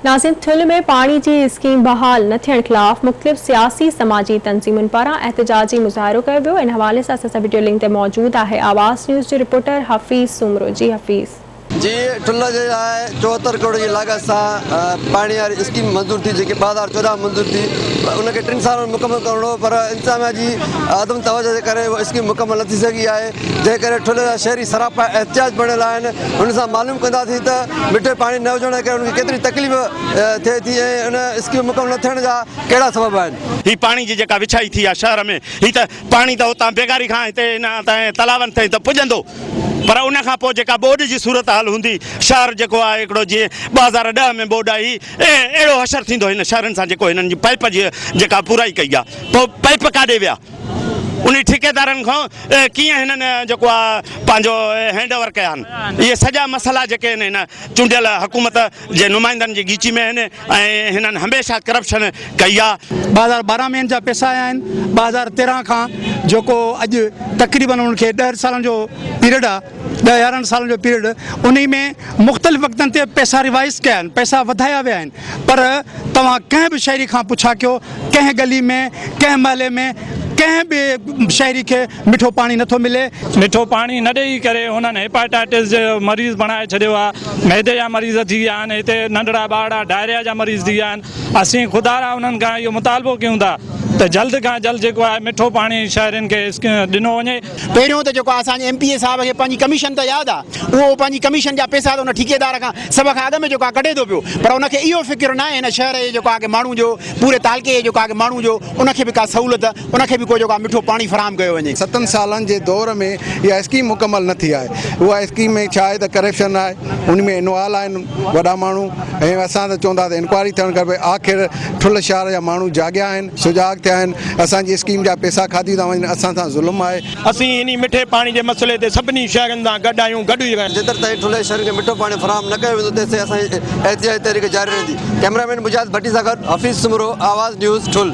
ناظرين ٿل ۾ پاڻي جي اسڪيم بحال نه ٿيڻ خلاف مختلف سياسي سماجي تنظيمن پاران احتجاجي مظاهرو ڪيو ويو ان حوالي سان اسان سان وڊيو لنڪ تي موجود آهي آواز نيوز جو رپورٽر حفيظ سومرو جي حفيظ. جي ٺل جي لاء 74 ڪروڙ جي لاڳت سان پاڻي واري اسڪيم منظور ٿي جيڪي 2014 منظور ٿي ان کي ٽن سالن ۾ مڪمل ڪرڻو هو پر انتظاميا جي عدم توجه جي ڪري اها اسڪيم مڪمل نه ٿي سگهي آهي جنهن ڪري ٺل جا شهري سراپا احتجاج بڻيل آهن ان سان معلوم ڪنداسين ته مٺي پاڻي نه هجڻ جي ڪري انهن کي ڪيتري تڪليف ٿئي ٿي ۽ ان اسڪيم مڪمل نه ٿيڻ جا ڪهڙا سبب آهن. هي پاڻي جي جيڪا وڇائي ٿي آهي شهر ۾ هي ته پاڻي ته اتان بيگاري کان هتي هن تائين تلاون تائين ته پڄندو پر ان کان پوء جيڪا ٻوڏ جي صورتحال هوندي شهر جيڪو آهي هڪڙو جيئن 2010 ۾ ٻوڏ آئي اهڙو حشر ٿيندو هن شهرن سان جيڪو هنن جي پائيپ جي جيڪا پورائي ڪئي آهي پوء پائيپ ڪاڏي ويا انهي ٺيڪيدارن کان ڪيئن هنن جيڪو آ پنهنجو هينڊ اوور ڪيا آهن اهي سڄا مسئلا جيڪي آهن هن چونڊيل حڪومت جي نمائندن جي ڳيچي ۾ آهن ۽ هنن هميشه ڪرپشن ڪئي آ. 2012 ۾ هن جا پئسا آيا آهن 2013 کان جيڪو اڄ تقريبن انهن کي ڏهه سالن جو پيريڊ آ ڏهه يارهن سالن جو پيريڊ انهي ۾ مختلف وقتن تي پئسا ريوائز ڪيا آهن پئسا وڌايا ويا آهن پر توهان ڪنهن به شهري کان پڇا ڪيو ڪنهن ڳلي ۾ ڪنهن محلي ۾ ڪنهن به شهري کي مٺو پاڻي نٿو ملي. مٺو پاڻي نه ڏئي ڪري هنن هيپاٽائٽس جو مريض بڻائي ڇڏيو آهي، معدي جا مريض ٿي ويا آهن، هتي ننڍڙا ٻارڙا ڊائريا جا مريض ٿي ويا آهن، اسين خدارا انهن کان اهو مطالبو ڪيون ٿا ته جلد کان جلد جيڪو آهي مٺو پاڻي شهرين کي ڏنو وڃي. پهريون ته جيڪو اسان جي ايم پي اي صاحب کي پنهنجي ڪميشن ته ياد آ اهو پنهنجي ڪميشن جا پيسا ته ان ٺيڪيدار کان سڀ کان اڳ ۾ جيڪو آ ڪڍي ٿو پيو پر ان کي اهو فڪر ناهي هن شهر جي جيڪو آ ڪي ماڻهو جو پوري تعلقي جي جيڪو آ ڪي ماڻهو جو ان کي به ڪا سهولت ان کي به ڪو جيڪو آ مٺو پاڻي فراهم ڪيو وڃي. ستن سالن جي دور ۾ اها اسڪيم مڪمل نه ٿي آهي اها اسڪيم ۾ ڇا آهي ته ڪرپشن آهي ان ۾ انوالو آهن وڏا ماڻهو ۽ اسان ته چوندا ته انڪوائري ٿيڻ کپي آخر ٺل شهر جا ماڻهو جاڳيا آهن سجاڳ ٿيا آهن اسان جي اسڪيم جا پيسا کاڌي ٿا وڃن اسان سان ظلم آهي. اسين انهي مٺي پاڻي جي مسئلي تي سڀني شهرين سان گڏ آهيون گڏ ئي رهنداسين. جيتر تائين ٺلهي شهرين کي مٺو پاڻي فراهم نه ڪيو ويندو تيسين اسان جي احتجاجي تحريڪ جاري رهندي. ڪئميرا مين مجاهد ڀٽي سان گڏ حفيظ سومرو، آواز نيوز، ٺل.